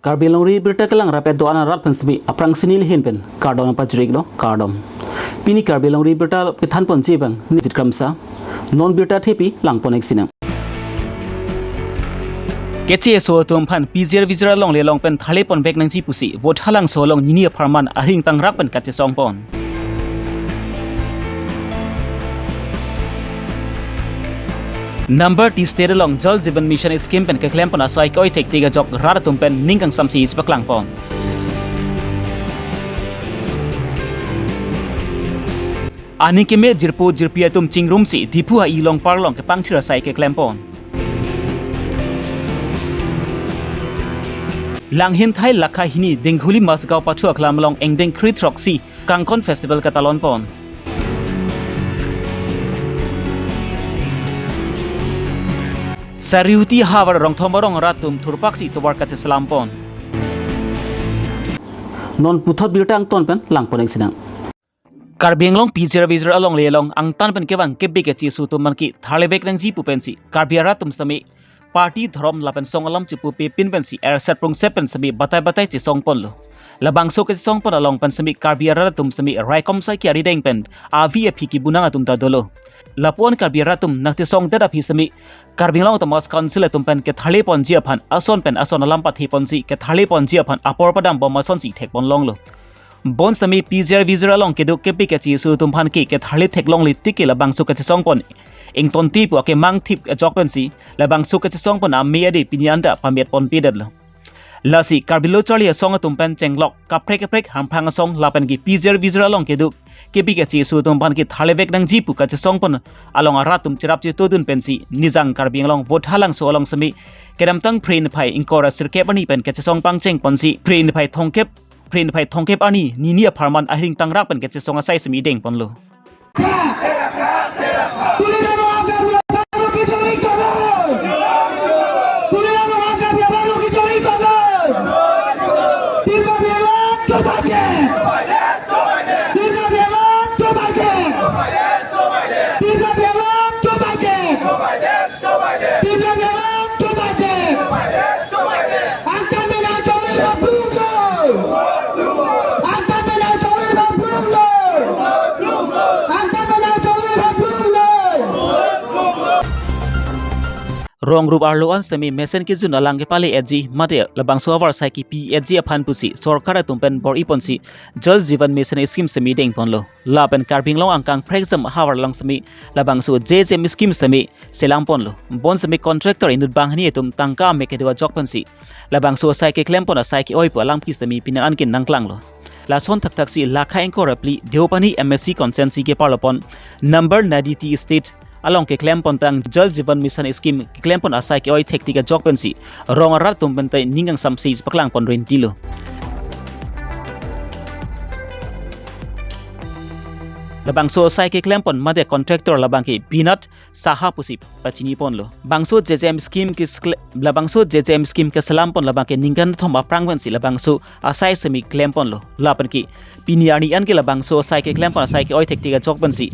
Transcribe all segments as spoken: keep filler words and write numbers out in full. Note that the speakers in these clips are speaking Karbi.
Karbi Longri Birta kelang rapet do-an arat pen semi aphrang sini lihin pen kardom pajrik lo, kardom. Pini Karbi Longri Birta kethan ponji abang Nijit Kramsa, non birta thepi lang pon-ik sinang. Keche eso atum aphan P G R V G R alongle along pen tharle ponvek nangji pusi Vothatlangso along nini apharman ahing tangrak pen kachesong pon. Number T state along Jal Jeevan Mission scheme pen keklem pon asai ke-oi thektik ajok rat atum pen ning kangsamse isi paklang pon. Aning keme jirpo jirpi atum chingrumsi Diphu a-ilong parlong kepangthir asai keklem pon. Langhin thai lakha hini Dinghuli Masgaon pathu aklam along ingdeng kre-throksi Kangkon Festival katalon pon. Sarihuti havar Rongthom arong arat atum thurpaksi tovar kacheselam pon. Non puthot birta angton pen lang pon-ik sinang. Karbi Anglong P G R V G R alongle along angtan pen kevang kebi keche eso atum aphan ke tharlevek nangji pu pensi Karbi arat atum semi party dhorom lapen song alam chipupe pin pensi erset prungset pen semi batai batai chesong ponlo. Labangso kechesong pon along pen semi Karbi arat atum semi raikom sai ke arideng pen avi aphi kibunang atum ta dolo. Lapu-an Karbi arat atum nangchesongdet aphi semi Karbi Anglong Autonomous Council atum pen ketharle ponji aphan ason pen ason alam pathe ponsi ketharle ponji aphan apor padam bom asonsi thek pon longlo. Bonsitame P G R V G R along kedo kepi keche eso atum aphan ke ketharle theklongle tik ke labangso kachesong pon ingtonte pu akemang thip ajok pensi labangso kachesong pon ame ade pini anta pamet ponpedetlo. Lasi Karbi Lo Charli Asong atum pen chenglok kaprek kaprek hamphang asong lapen ke P G R V G R along kedo kepi keche eso atum aphan ke tharlevek nangji pu kachesong pon along arat atum cherap chetodun pensi Nijang Karbi Anglong Vothatlangso along semi kedamtang Phre niphai ingkoi ra sirkep arni pen kachesong pangcheng ponsi Phre niphai thomkep Phre niphai thomkep arni nini apharman ahing tangrak pen kachesong asai semi deng ponlo. Rong rup arlo an semi mesen kejun alang kepale etji mate labangso avar sai kepi etji aphan pusi sorkar atum pen bor-i ponsi Jal Jeevan Mission Scheme semi deng ponlo. Lapen Karbi Anglong angkang phrekjam ahavar along semi labangso J J M scheme semi selam ponlo. Bonsitame contractor inut banghini atum tangka ame kedo ajok pensi labangso asai keklem pon asai ke-oi pu alangpi semi pini an ke nangklanglo. Lason thakthaksi lakha ingkoi ra phli Deopani M A C constituency keparlo pon number ninety-three state along keklem pontang Jal Jeevan Mission Scheme keklem pon asai ke-oi thektik ajok pensi rong arat atum pen tai ning kangsamse paklang pon rintilo. Labangso asai keklem pon mate contractor labang ke Binod Saha pusi pachini ponlo. Bangso J J M scheme ke skle-, labangso J J M scheme keselam pon labang ke ningkan thom aphrang pensi labangso asai semi klem ponlo. Lapen ke pini arni an ke labangso asai keklem pon asai ke-oi thektik ajok pensi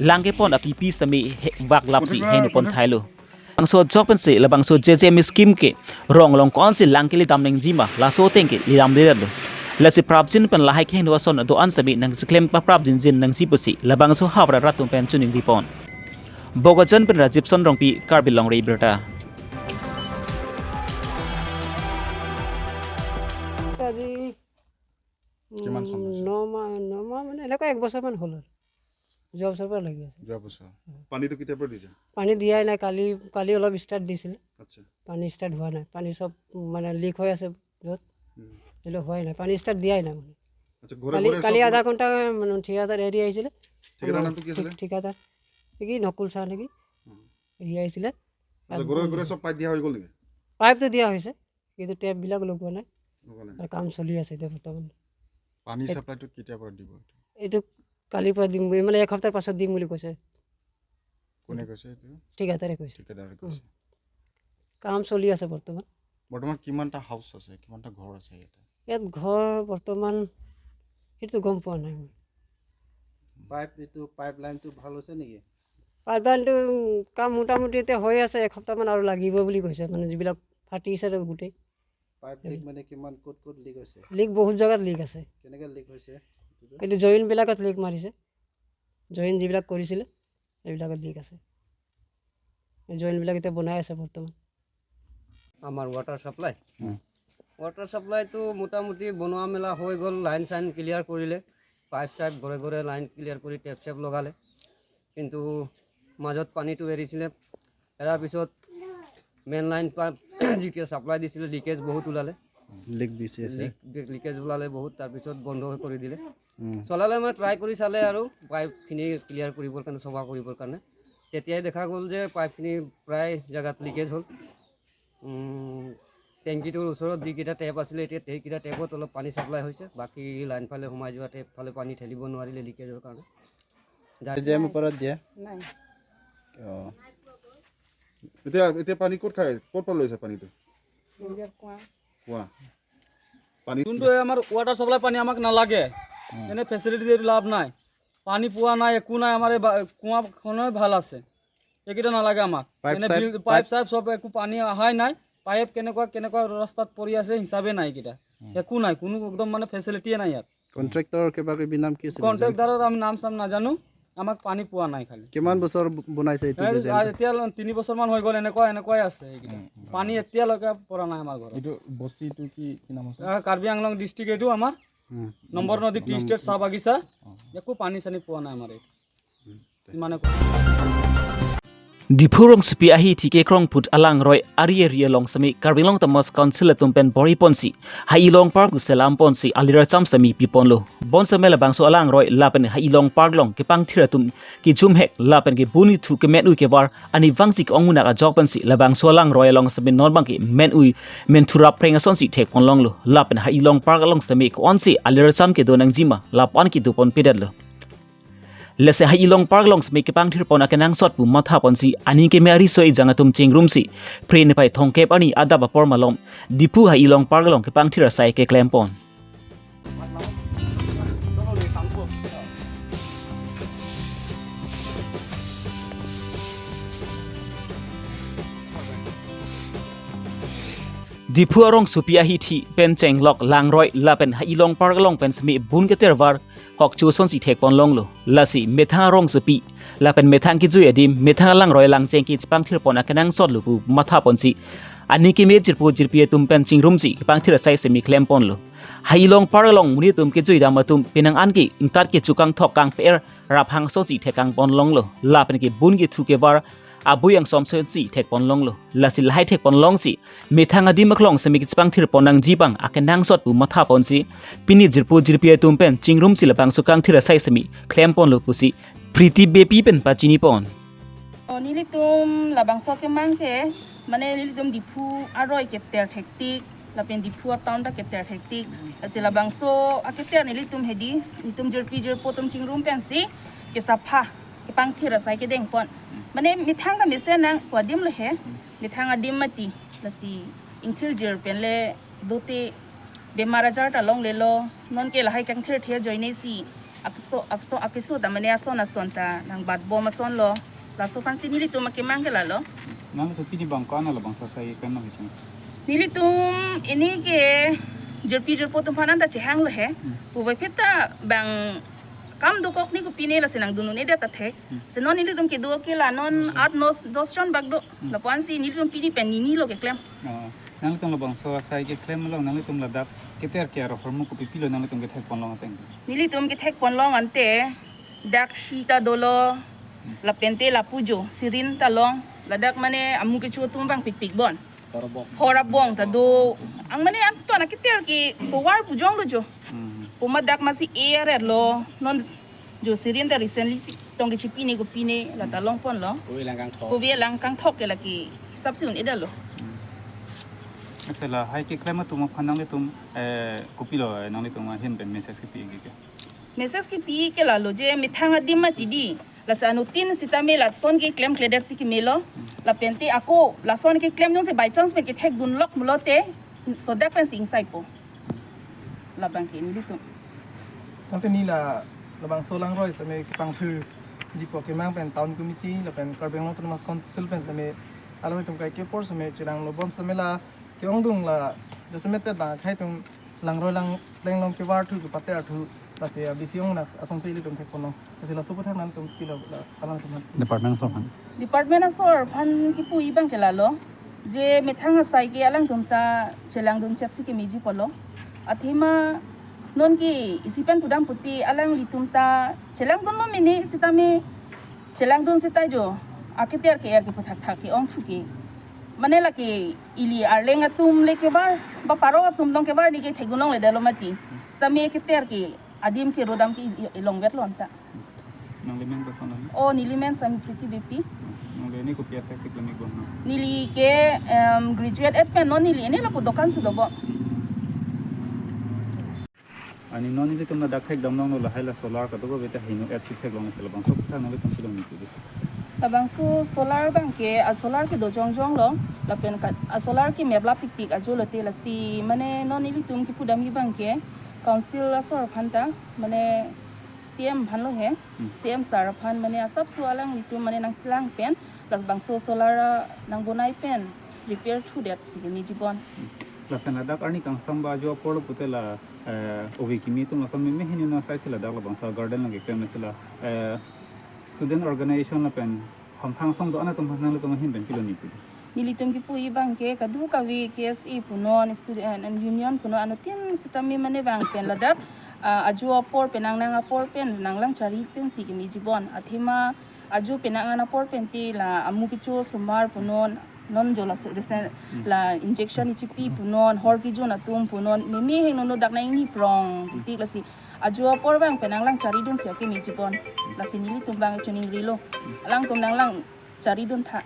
lang kepon apipi semi he-, vak lapsi heno pon thailo. Bangso ajok pensi labangso J J M scheme ke rong along ko-ansi lang kele dam nangji ma laso ateng ke ledamdedetlo. Lasi prapjin pen lahai keheno ason do-an semi nangcheklem paprapjinjin nangji pusi labangso havar arat atum pen choningri pon. Bokajan pen Rajiv Sonrongpi, Karbi Longri Birta. আজি, উম, কিমান চন হৈছে? ন মাহ, ন মাহ মানে এনেকুৱা এক বছৰমান হ'ল আৰু। যোৱা বছৰৰ পৰা লাগি আছে। যোৱা বছৰ। উম। পানীটো কেতিয়াৰ পৰা দিছে? পানী দিয়াই নাই, কালি, কালি অলপ ষ্টাৰ্ট দিছিলে। আচ্ছা। পানী ষ্টাৰ্ট হোৱা নাই, পানী চব, উম, মানে লিক হৈ আছে য'ত। উম। এইটো হোৱাই নাই, পানী ষ্টাৰ্ট দিয়াই নাই মানে। আচ্ছা, ঘৰে কালি, ঘৰে কালি চব আধা ঘণ্টা, মানে, ঠিকাদাৰ এৰি আহিছিলে। ঠিকাদাৰ আমাৰ নামটো কি আছিলে? ঠিক-, ঠিকাদাৰ, এই কি নকুল শ্বাহ নেকি? উম। এৰি আহিছিলে। আচ্ছা, তাত ঘৰে ঘৰে চব পাইপ দিয়া হৈ গ'ল নেকি? পাইপটো দিয়া হৈছে, কিন্তু টেপবিলাক লগোৱা নাই। লগোৱা নাই। আৰু কাম চলি আছে এতিয়া বৰ্তমান। পানী এক ছাপ্লাইটো কেতিয়াৰ পৰা দিব এইটো? এইটো কালিৰ পৰা দিম বুলি, মানে, এক সপ্তাহৰ পাছত দিম বুলি কৈছে। কোনে কৈছে এইটো? ঠিকাদাৰে কৈছে। ঠিকাদাৰে উম। কৈছে। কাম চলি আছে বৰ্তমান। বৰ্তমান কিমানটা হাউচ আছে, কিমানটা ঘৰ আছে ইয়াতে? ইয়াত ঘৰ বৰ্তমান সেইটো গম পোৱা নাই মই। পাইপ, এইটো পাইপ লাইনটো ভাল হৈছে নেকি? পাইপ লাইনটো, উম, কাম মোটামুটি এতিয়া হৈ আছে, এসপ্তাহমান আৰু লাগিব বুলি কৈছে, মানে, যিবিলাক ফাটি আছে গোটেই। পাইপ লিক মানে কিমান, ক'ত ক'ত লিক হৈছে? লিক বহুত জেগাত লিক আছে। কেনেকে লিক হৈছে? এইটো জইন বিলাকত লিক মাৰিছে, জইন যিবিলাক কৰিছিলে সেইবিলাকত লিক আছে। এই জইন বিলাক এতিয়া বনাই আছে বৰ্তমান। আমাৰ ৱাটাৰ ছাপ্লাই, হুম। ৱাটাৰ ছাপ্লাইটো মোটামুটি বনোৱা মেলা হৈ গ'ল। লাইন চাইন ক্লিয়াৰ কৰিলে, পাইপ চাইপ ঘৰে ঘৰে লাইন ক্লিয়াৰ কৰি টেপ চেপ লগালে, কিন্তু মাজত পানীটো এৰিছিলে। এৰাৰ পিছত মেইন লাইন পা যিটো ছাপ্লাই দিছিলে, লিকেজ বহুত ওলালে। লিক বেছি আছে। লিক, লিকেজ ওলালে বহুত, তাৰপিছত বন্ধ কৰি দিলে। উম। চলালে মানে ট্ৰাই কৰি চালে আৰু পাইপখিনি ক্লিয়াৰ কৰিবৰ কাৰণে, চফা কৰিবৰ কাৰণে। তেতিয়াই দেখা গ'ল যে পাইপখিনি প্ৰায় জেগাত লিকেজ হ'ল। উম, টেংকিটোৰ ওচৰত যিকেইটা টেপ আছিলে, এতিয়া সেইকেইটা টেপত অলপ পানী ছাপ্লাই হৈছে, বাকী লাইন ফালে সোমাই যোৱা টেপ ফালে পানী ঠেলিব নোৱাৰিলে লিকেজৰ কাৰণে। যাৰ জে এম ওপৰত দিয়া? নাই। অ। এতিয়া, এতিয়া পানী ক'ত খায়? ক'ৰ পৰা লৈছে পানীটো? নিজৰ কুঁৱা। কুঁৱা। পানী যোনটো এই আমাৰ ৱাটাৰ ছাপ্লাই পানী আমাক নালাগে, উম। এনে ফেচিলিটি দি লাভ নাই, পানী পোৱা নাই, একো নাই। আমাৰ এই বা-, কুঁৱাখনে ভাল আছে, এইকেইটা নালাগে আমাক। পাইপ এনে চাইপ, বিল, পাইপ পাইপ চাইপ চব একো পানী অহাই নাই। পাইপ কেনেকুৱা কেনেকুৱা ৰাস্তাত পৰি আছে, হিচাপে নাই এইকেইটা। উম। একো নাই, কোনো একদম মানে ফেচিলিটিয়ে নাই ইয়াত। কণ্ট্ৰেক্টৰৰ কিবা কিবি নাম কি আছিলে? কণ্ট্ৰেক্টৰৰ আমি নাম চাম নাজানো, আমাক পানী পোৱা নাই খালি। কিমান বছৰ ব-, বনাইছে এইটো এই যে আজি জেলটো? এতিয়া ল-, তিনি বছৰমান হৈ গ'ল, এনেকুৱা, এনেকুৱাই আছে এইকেইটা। উম, উম। পানী এতিয়ালৈকে পৰা নাই আমাৰ ঘৰত। এইটো বস্তিটো কি, কি নাম আছে? আহ, কাৰ্বি আংলং ডিষ্ট্ৰিক্ট এইটো আমাৰ। উম। নম্বৰ নদী টি নাম ষ্টেট চাহ বাগিচা। অ। একো পানী চানী পোৱা নাই আমাৰ এইটো। উম। ইমানে কোৱা। Diphu rongsopi ahithi kekrong phut alangroi ari ari along semi Karbi Anglong Autonomous Council atum pen bor-i ponsi, Ha-i Long Park pu selam ponsi aliracham semi pi ponlo. Bonseme labangso alangroi lapen Ha-i Long Park along kepangthir atum kejum hek lapen kebun kethu kemen-ui kevar ani vangsi ke-ong munak ajok pensi labangso alangroi along semi non abangke men-ui menthu rapreng asonsi thek ponlonglo. Lapen Ha-i Long Park along semi ko-onsi aliracham kedo nangjima lapu-an kedo ponpedetlo. Lasi Ha-i Long Park along semi kepangthir pon akenangsot pu matha ponsi aning keme ariso ejang atum chingrumsi Phre niphai thomkep arni adap apor malom Diphu Ha-i Long Park along kepangthir asai keklem pon. Diphu arongsopi ahithi pen chenglok langroi lapen Ha-i Long Park along pen semi bun keter var hokchu asonsi thek ponlonglo. Lasi methang arongsopi lapen methang kejui adim, methang alangroi alangcheng kepangthir pon akenangsotlo pu matha ponsi aning keme jirpo jirpi atum pen chingrumsi kepangthir asai semi klem ponlo. Ha-i Long Park along monit atum kejui dam atum penang an ke ingtat kecho kangthok kangpe-er raphang asonsi thek kang ponlonglo. Lapen kebun kethu kevar abui angsom asonsi thek ponlonglo. Lasi lahai thek ponlongsi methang adim aklong semi kepangthir pon nangji abang akenangsot pu matha ponsi pini jirpo jirpi atum pen chingrumsi labangso kangthir asai semi klem ponlo pusi Priti Beypi pen pachini pon. Oh, nelitum labangso kemang ke, mane nelitum Diphu aroi keter thektik, lapen Diphu atown ta keter thektik. Lasi labangso aketer nelitum hedi, nelitum jirpi jirpo atum chingrum pensi kesapha, kepangthir asai kedeng pon. Mane methang ta mesen nang pu adim lo he, methang adim mati, lasi ingthir jir pen le dote bemar ajar ta longlelo, non ke lahai kangthir the ajoine si akso, akso, akeso ta mane ason ason ta nangbat bom asonlo. Laso aphansi nelitum akemang ke lalo. Nangtum pini bang ko-an labangso asai klem nang hitung? Nelitum ini ke jirpi jirpo atum aphan anta chehanglo he. Hmm. Puvoiphit ta bang kam dokok ni kopine lasi nangdun un-edet ta thek. Hmm. Si non nelitum kedo ke la non Hmm. at nos dos jon bak do. Hmm. Lapu-ansi nelitum pini pen nini lo keklem. Oh, nangtum labangso asai keklem along nangtum ladak keter ke aro ahormu kopipilo nangtum kethek ponlong ateng? Nelitum kethek ponlong ante dak shi ta dolo, lapente lapu jo sirin ta long, ladak mane amu kecho atum vang pikpik bon. Hor abong. Hor abong ta do. Ang mane angton aketer ke tovar pu jonglo jo. Hmm. Puma dak masi air lo, non jo sirin ta recently si tong kechipine kopine la ta long ponlo. Kove lang kangthok. Kove lang kangthok ke lake hisap si un-edetlo. Hmm. Ase lahai keklem atum aphan nanglitum, eh, kopilo, eh, nanglitum ahin pen message kepi ke? Message kepi ke lalo je methang adim mati di. Lasi anuttin sitame lason keklemkledet si kemelo. Lapente ako lason keklem jongsi by chance pen kethekdun lok pulote sodak pensi ingsaipo. Labang ke nelitum. Tangte neli la labangso langroi sitame kepangthirji pu akemang pen Town Committee lapen Karbi Anglong Autonomous Council pen sitame alangtum kai ke apor sitame chelanglo, bonsitame la ke-ongdung la Jasemet pen bang akhei atum langroi lang pleng along kevar thu kepater thu lasi a B C ong nas asong si ilitum thekponlong. Lasi laso aputhak nangtum pilo la alangtum aphan. Department asor aphan. Department asor aphan kipu-i abang ke lalo. Je methang asai ke alangtum ta chelangdun chepsi kemeji pulo. Athema non ke isi pen pudam puti alanglitum ta chelangdun lo mene sitame chelangdun seta jo aketer ke-er ke puthak thak ke-ong thu ke. Mane lake ili arleng atum le kevar, ba parok atum tong kevar ni ke thekdun longle dalo mati. Sitame aketer ke adim ke rodam ke i-, ilong vet lonta. Nangli men koson lo? Oh, neli men Sami Priti Beypi. Nangli ne kopi asai si klem-ik bom na? Neli ke, em, graduate et pen non neli ne lapu dokan si dobo. Ani non nelitum ladak thekdam longlo lahai la solar kadokave ta heno et si theklong si labangso aputhak nangtum si long niti di. Labangso solar abang ke, a solar ke do jongjong lo, lapen ka, a solar ke meplap tiktik ajo lote lasi mane non nelitum kipudam abang ke council asor aphan ta, mane C M aphan lo he, Hmm. C M sir aphan mane asapso alanglitum mane nanglang pen, labangso solar, ah, nangbonai pen repair thudet si kemeji bon. Lapen ladak arni kangsam ba ajo apor lo pute la, eh, ove kimi atum lason meme hini na sai si ladak labangso garden lake keme si la, eh, student organization lapen hamphang asong do-an atum aphan nangtum ahin pen pilo niti. Nelitum kipu-i abang ke kadokave K S A punon, student union punon anuttin sitame mane bang pen ladak, ah, ajo apor pen nangnang apor pen nanglang chari pen si kemeji bon. Athema ajo penang an apor pen te la amu kecho osomar punon, non jo la se-, resen Hmm. la injection ichipi punon, hor kejun atum punon, meme heno no dak nang ingni prong, Hmm. tik lasi. Ajo apor abang pen nanglang charidun si kemeji bon. Lasi nelitum abang choningri lo. Alangtum nanglang charidun tha.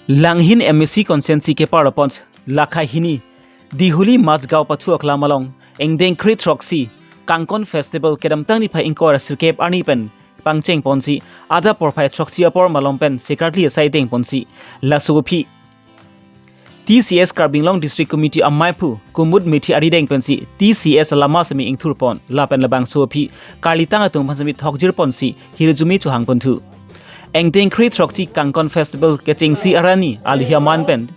Langhin M A C constituency kepar apot lakhai hini Dihuli Majgaon pathu aklam along ingdeng kre throksi Kangkon Festival kedamtang niphai ingkoi ra sirkep arni pen pangcheng ponsi adap porphai throksi apor malom pen secretly asai deng ponsi laso aphi T C S Karbi Anglong District Committee amaiphu Kumud Methi arideng pensi T C S alama semi ingthur pon lapen labangso aphi karlitang atum aphan semi thokjir ponsi hirjume chohang ponthu. Ingdeng kre throksi Kangkon Festival kechengsi arni aluhi aman pen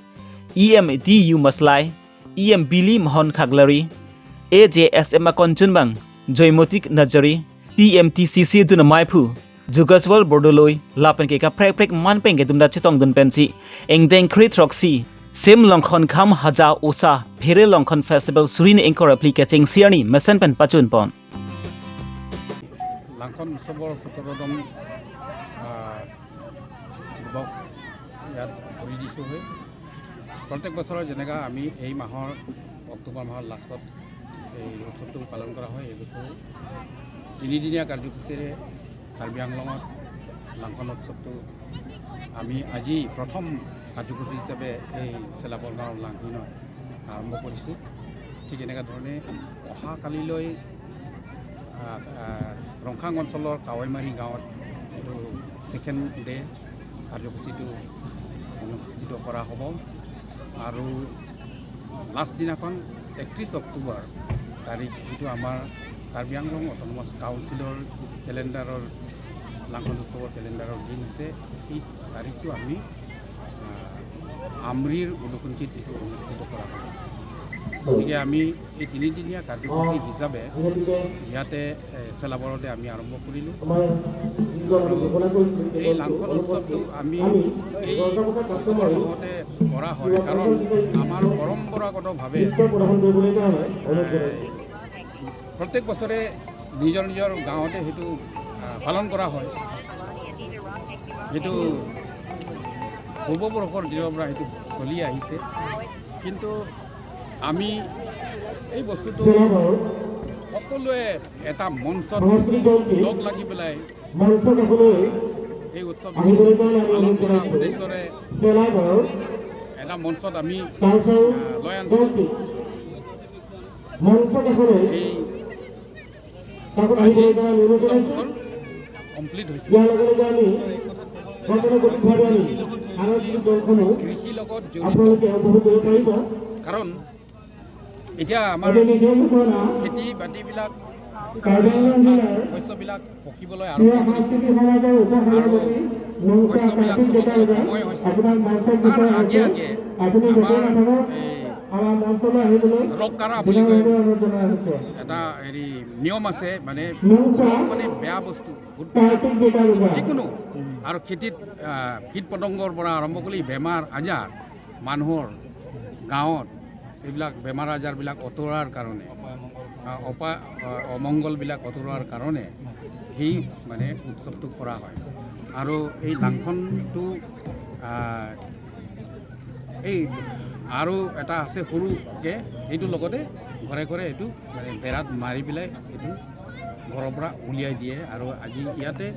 E M D U Maslai, E M Bili Mohon Khaklari, A J S M akonchunbang Joymotik Najari, T M T C C adun amaiphu Jugaswal Bordoloi lapen ke kaprek prek man pen kedum da chetongdun pensi ingdeng kre throksi Sim Longkhon Kham Haja Osa Phere Longkhon Festival suri hini ingkoi ra phli kechengsi arni mesen pen pachun pon. লাংখন উৎসৱৰ সোতৰতম, আহ, উদ্ভৱ ইয়াত কৰি দিছোঁগৈ। প্ৰত্যেক বছৰৰ যেনেকা আমি এই মাহৰ, অক্টোবৰ মাহৰ লাষ্টত এই উৎসৱটো পালন কৰা হয়, এই বছৰো তিনিদিনীয়া কাৰ্যসূচীৰে কাৰ্বি আংলঙত লাংখন উৎসৱটো আমি আজি প্ৰথম কাৰ্যসূচী হিচাপে এই চেলাপৰগাঁও লাংখনত আৰম্ভ কৰিছোঁ। ঠিক এনেকুৱা ধৰণে অহা কালিলৈ, আহ, আহ, ৰংখাং অঞ্চলৰ কাৱৈমাৰী গাঁৱত এইটো ছেকেণ্ড ডে কাৰ্যসূচীটো অনুষ্ঠিত কৰা হ'ব। আৰু লাষ্ট দিনাখন একত্ৰিছ অক্টোবৰ তাৰিখ, যিটো আমাৰ কাৰ্বি আংলং অট'নমাছ কাউন্সিলৰ কেলেণ্ডাৰৰ, লাংখন উৎসৱৰ কেলেণ্ডাৰৰ দিন আছে, এই তাৰিখটো আমি, আহ, আমৰিৰ উদুকুঞ্চিত এইটো অনুষ্ঠিত কৰা হ'ব। গতিকে আমি এই তিনিদিনীয়া কাৰ্যসূচী হিচাপে ইয়াতে, এ, চেলাবৰতে আমি আৰম্ভ কৰিলোঁ। আৰু এই লাংখন উৎসৱটো আমি এই অক্টোবৰ মাহতে কৰা হয়, কাৰণ আমাৰ পৰম্পৰাগতভাৱে, এ, প্ৰত্যেক বছৰে নিজৰ নিজৰ গাঁৱতে সেইটো, আহ, পালন কৰা হয়। সেইটো পূৰ্বপুৰুষৰ দিনৰ পৰা সেইটো চলি আহিছে। কিন্তু আমি এই বস্তুটো সকলোৱে এটা মঞ্চত লগ লাগি পেলাই এই উৎসৱটো পালন কৰাৰ উদ্দেশ্যৰে এটা মঞ্চত আমি, আহ, লৈ আনিছোঁ। এই আজি দুটা বছৰ কমপ্লিট হৈছে। কৃষিৰ লগত জড়িত, কাৰণ এতিয়া আমাৰ খেতি বাতিবিলাক শস্যবিলাক পকিবলৈ আৰম্ভ কৰিছে আৰু শস্যবিলাক চপাবলৈ সময় হৈছে। তাৰ আগে আগে আমাৰ এই ৰক কাৰা বুলি কয়, এটা হেৰি নিয়ম আছে, মানে ৰক মানে বেয়া বস্তু, বহুত বেয়া বস্তু। যিকোনো আৰু খেতিত আহ, কীট পতংগৰ পৰা আৰম্ভ কৰি বেমাৰ আজাৰ, মানুহৰ গাঁৱত এইবিলাক বেমাৰ আজাৰবিলাক আঁতৰোৱাৰ কাৰণে, আহ, অপা-, আহ, অমংগলবিলাক আঁতৰোৱাৰ কাৰণে সেই মানে উৎসৱটো কৰা হয়। আৰু এই লাংখনটো, আহ, এই আৰু এটা আছে সৰুকে, এইটো লগতে ঘৰে ঘৰে এইটো মানে বেৰাত মাৰি পেলাই এইটো ঘৰৰ পৰা উলিয়াই দিয়ে। আৰু আজি ইয়াতে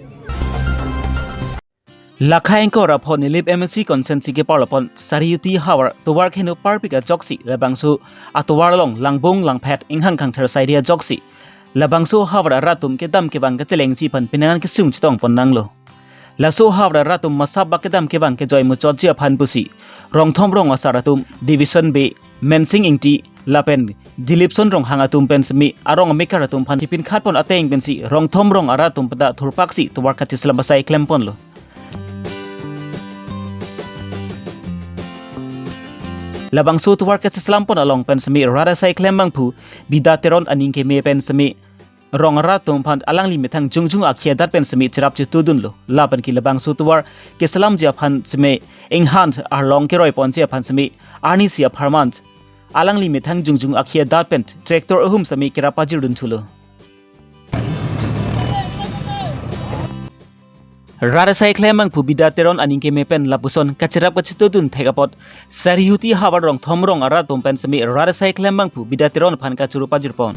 Lakha ingkoi ra pho Nilip M A C constituency keparlo pon Sarihuti havar tovar kheno parpik ajoksi labangso atovar along langbung langphet inghang kangther saidi ajoksi labangso havar arat atum kedam kevang kachelengji aphan penang kesung chetong pon nanglo. Laso havar arat atum masap bak kedam kevang kejoi muchotji aphan pusi rongthom rong asar atum, Division B, Mensing Ingti lapen Dilipson Ronghang atum pen semi arong amekar atum aphan kipin khat pon ateng pensi rongthom rong arat atum pada thurpaksi tovar kacheselam asai klem ponlo. Labangso tovar kacheselam pon along pen semi rat asai klem abangphu Bida Teron aning keme pen semi rong arat atum aphan alangli methang jongjung akhei adat pen semi cherap chetudunlo. Lapen ke labangso tovar keselamji aphan semi inghan arlong keroi ponji aphan semi arnisi apharman alangli methang jongjung akhei adat pen tractor ahum semi kerap pajirdun thulo. Rat asai klem abangphu Bida Teron aning keme pen lapuson kacherap kachetudun thek apot Sarihuti havar rongthom rong arat atum pen semi rat asai klem abangphu Bida Teron aphan kachuru pajir pon.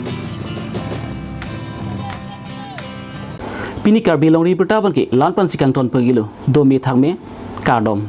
Pini Karbi Longri Abirta abangke la-an pensi kangton pagilo, dome thakme, kardom.